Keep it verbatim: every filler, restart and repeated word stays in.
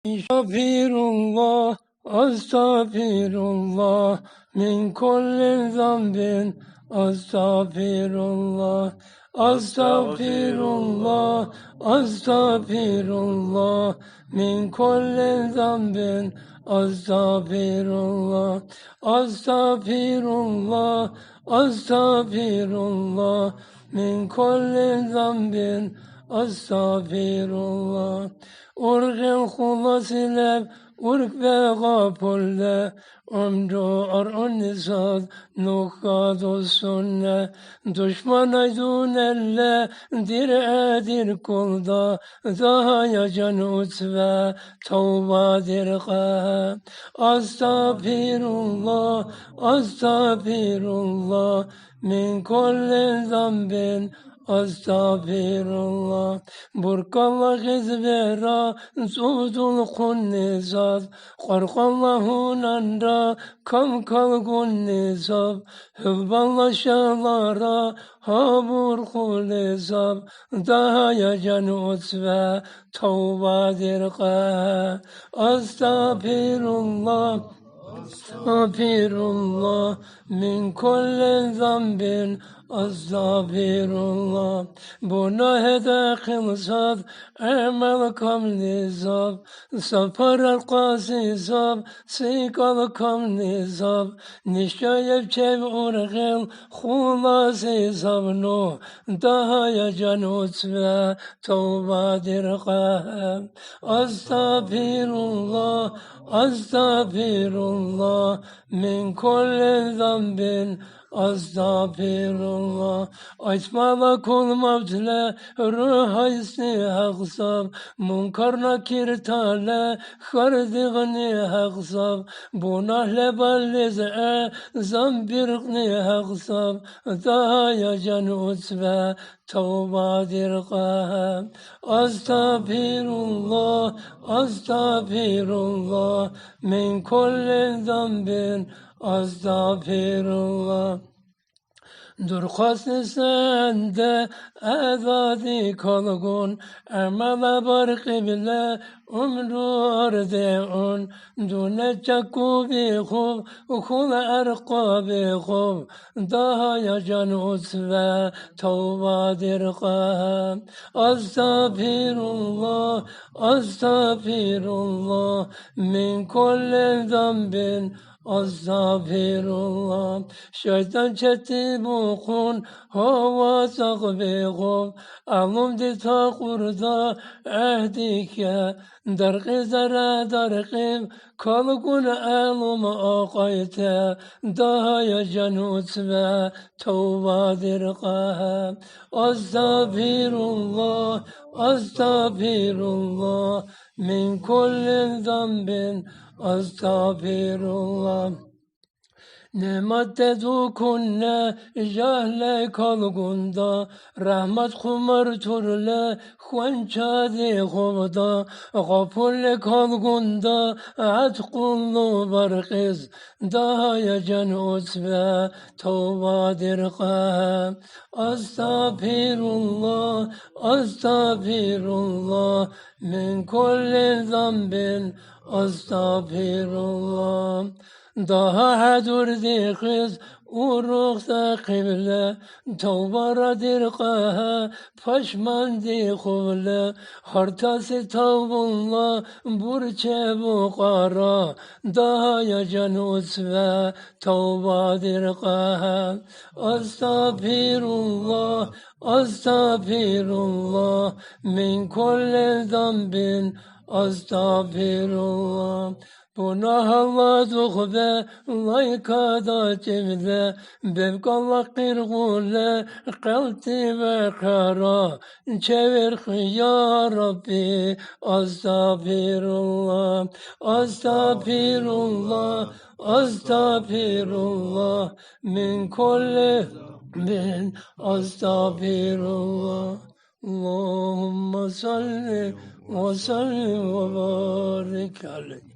أستغفر الله، أستغفر الله من كل ذنب. أستغفر الله، أستغفر الله، أستغفر الله من كل ذنب. أستغفر الله، أستغفر الله، أستغفر الله من كل ذنب. أستغفر الله. Ургъел хуласи леб, уркӀбе гъапулле, гӀумру аргъунни сад, нуха дусунне. Душманай дунелле диргӀедиркулда, дагьая жан уцве, тавба диркье. Астагъфируллагь, астагъфируллагь, мин кулли занбин, астагъфируллагь. Буркалла гъезбера цӀудулхъунни саб, кьаркьала гьунанра кам-калгунни саб, хӀулбала шалара гьабурхъули саб, дагьая жан уцве, тавба диркье. Астагъфируллагь, астагъфируллагь, мин кулли занбин, астагъфируллагь. Бунагь хӀедяхъил саб, гӀямал камли саб, сапар аркьаси саб, секӀал камли саб, нешаиб чеб ургъел, хуласи саб ну, дагьая жан уцве, тавба диркье. Астагъфируллагь, астагъфируллагь, мин кулли занбин, астагъфируллагь. Айс малакул мавтла рухӀайсни хӀякь саб, мункар накиртала хьардигъни хӀякь саб, бунагь лебаллис гӀе замбиркьни хӀякь саб, дагьая жан уцве, тавба диркье. Астагъфируллагь, астагъфируллагь, мин кулли занбин, астагъфируллагь. Дурхъаси сенде гӀядати калгун, гӀямала баркьибла гӀумру ардегӀун, дунъя чякубихъуб, хьул гӀяркъабихъуб, дагьая жан уцве, тавба диркье. Астагъфируллагь, астагъфируллагь, мин кулли занбин, астагъфируллагь. ШайтӀан чедибухъун, гьава цӀакьбихъуб, гӀялумди такьурда гӀяхӀдихье, даркьизара даркьиб, калгун гӀялум акьайте, дагьая жан уцве, тавба диркье. Астагъфируллагь, астагъфируллагь, мин кулли занбин, астагъфируллагь. НигӀмат дедукунна жагьле калгунда, рахӀмат хъумартурла хванчадихъубда, гъапулли калгунда гӀяткъуллу баркьес, дагьая жан уцве, тавба диркье. Астагъфируллагь, астагъфируллагь, мин кулли занбин, астагъфируллагь. Дагьа хӀядурдихъес урухсахъибла, тавбара диркье, пашмандихъубла, гьартаси тавбунла бур чебукьара, дагьая жан уцве, тавба диркье. Астагъфируллагь, астагъфируллагь, мин кулли занбин, астагъфируллагь. Бунагьла духбе лайкадакӀибли, бебкӀала къиргъули хъелти вехъара, чевирхъи, я Рабби, астагъфируллагь, астагъфируллагь, астагъфируллагь, мин кулли, мин, астагъфируллагь. اللهم صل وسلم وبارك عليه.